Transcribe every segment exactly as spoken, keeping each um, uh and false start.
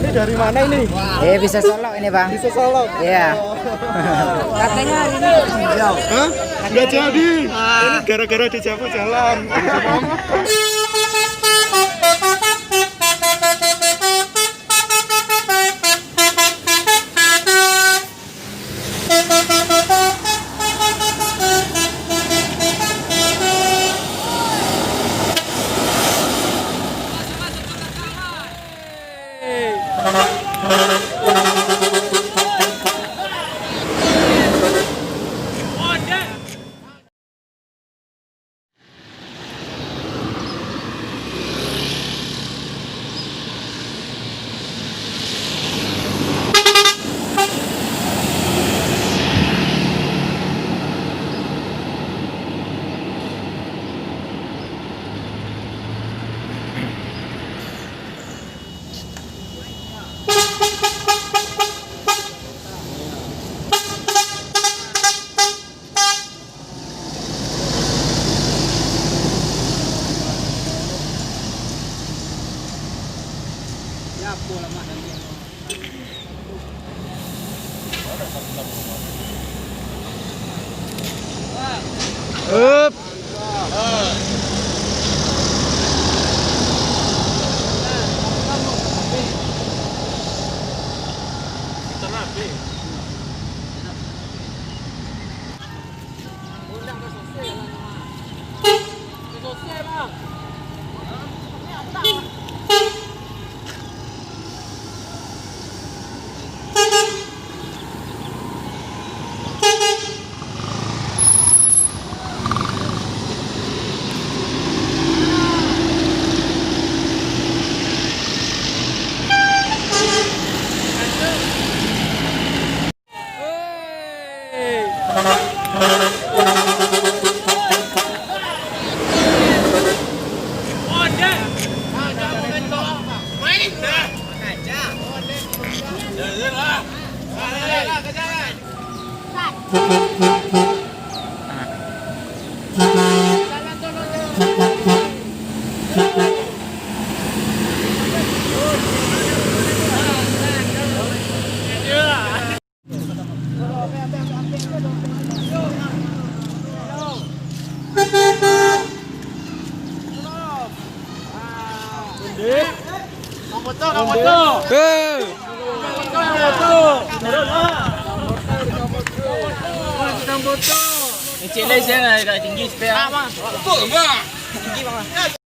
Dari mana ini? Eh, bisa Solok ini, Bang. Bisa Solok? Iya. Katanya hari ini. Hah? Nggak jadi. Ini gara-gara dijamu jalan. Up. Kecil lah, saya agak tinggi supaya. Tinggi, Bang.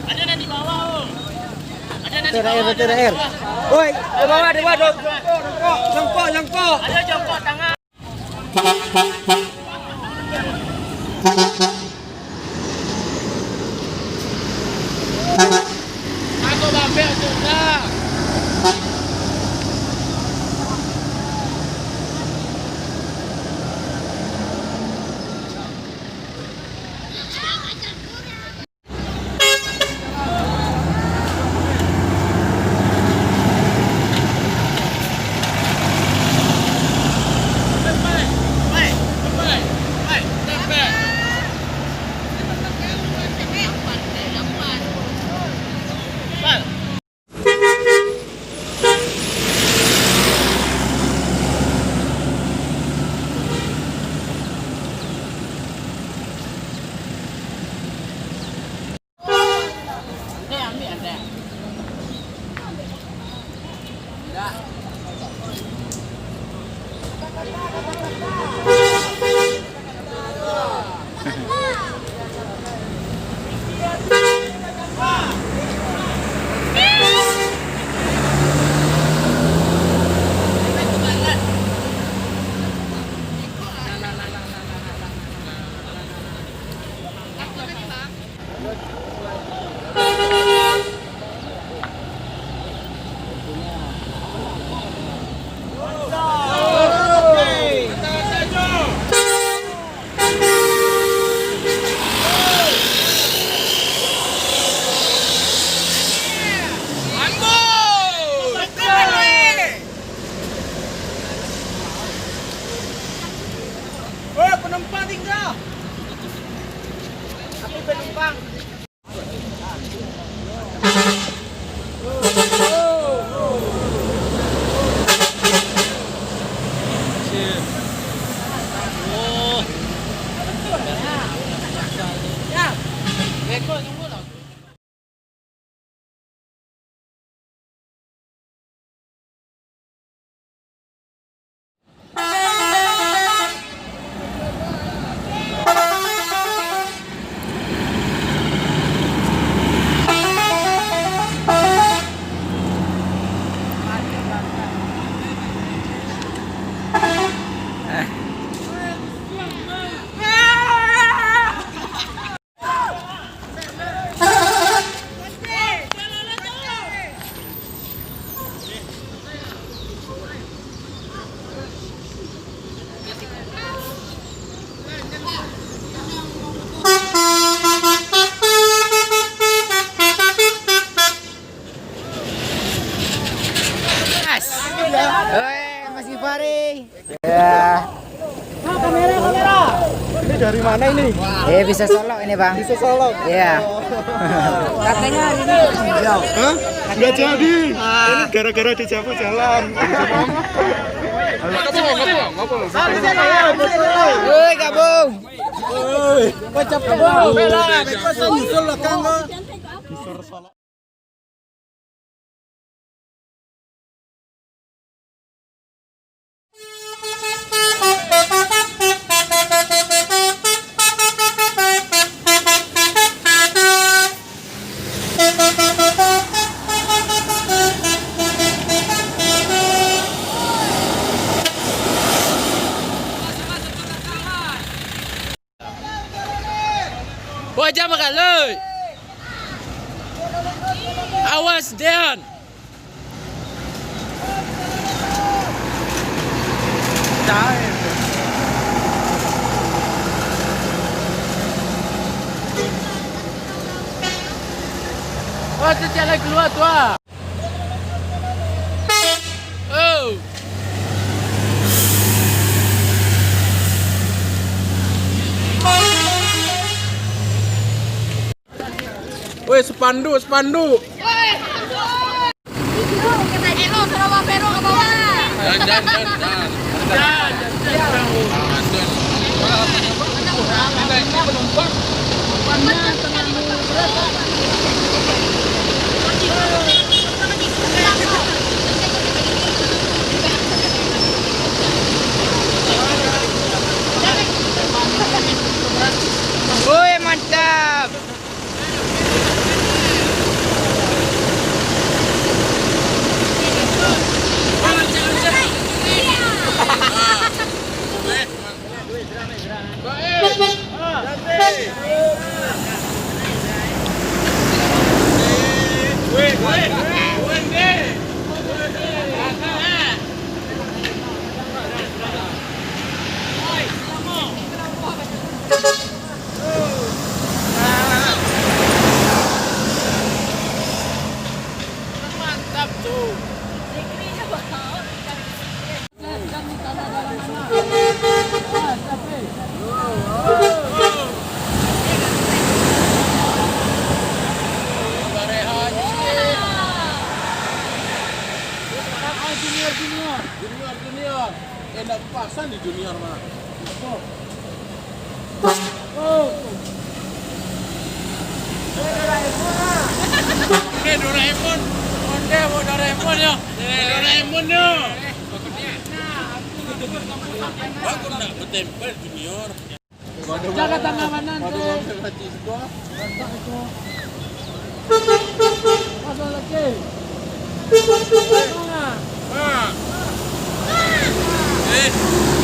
Ada nan di bawah, oh. Ada nan di bawah, ada nan di bawah. Woi, di bawah, di bawah, jongkok, jongkok, jongkok. Ada jongkok tangan. Aku babek sudah. Woi, penumpang tinggal. Aku penumpang. Mas. Oi, Mas Gifari. Ya. Ini dari mana ini? Eh, bisa Solok ini, Bang. Bisa Solok? Iya. Katanya hari ini. Hah? Nggak jadi. Ini gara-gara di Jabu jalan. Woi, gabung. Woi, kocap gabung. Lah, besok saya nyusul belakang kok. Wajah makaloi. Awas, Dean. Wah, cecek lai kalua tu, ah. Oh. Weh, spanduk, spanduk. Jan, jan, jan, jan. Woi, mantap. Mantap tu. Junior, junior. Junior, junior. Eh, ndak pasan di junior mah. Eh, Doraemon. Onde, bawa Doraemon yo. Bawa Doraemon yo. Aku nak bertempel junior. Jaga tangan kanan, Teh. Masuk lagi. Tengah. Eh,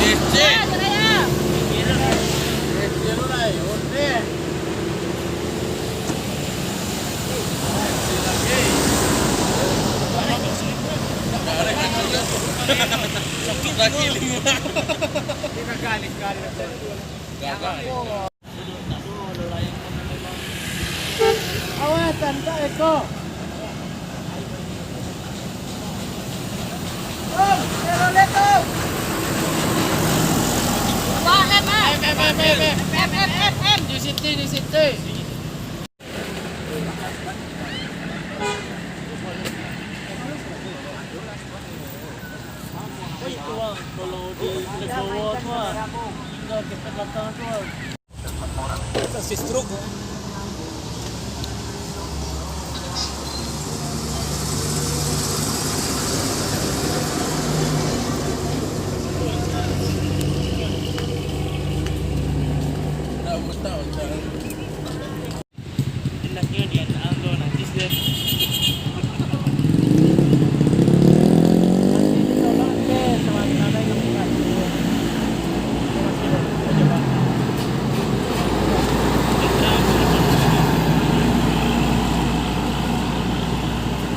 kecek. Kecek lu lah, eh. Onde. Sakit lagi. Gagal. Awas, tantak eko. Wah, M, M. M, M, M, M, M. M, M, M, M. Di situ, di situ. Itu, Bang, kalau di Legowo tu, ah, tinggal dekat belakang tu, ah. Kasih stroke. Dah, Ustaz, Ustaz. Endaknyo di anak anggo najis deh.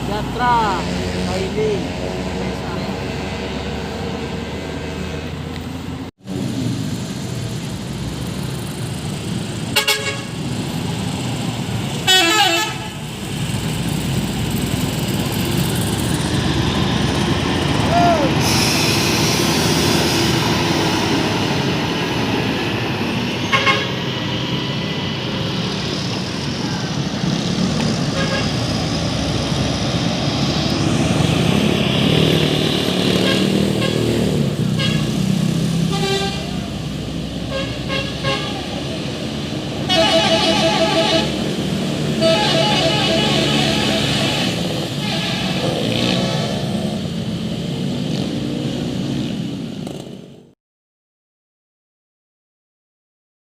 Sejahtera, Pak Ili.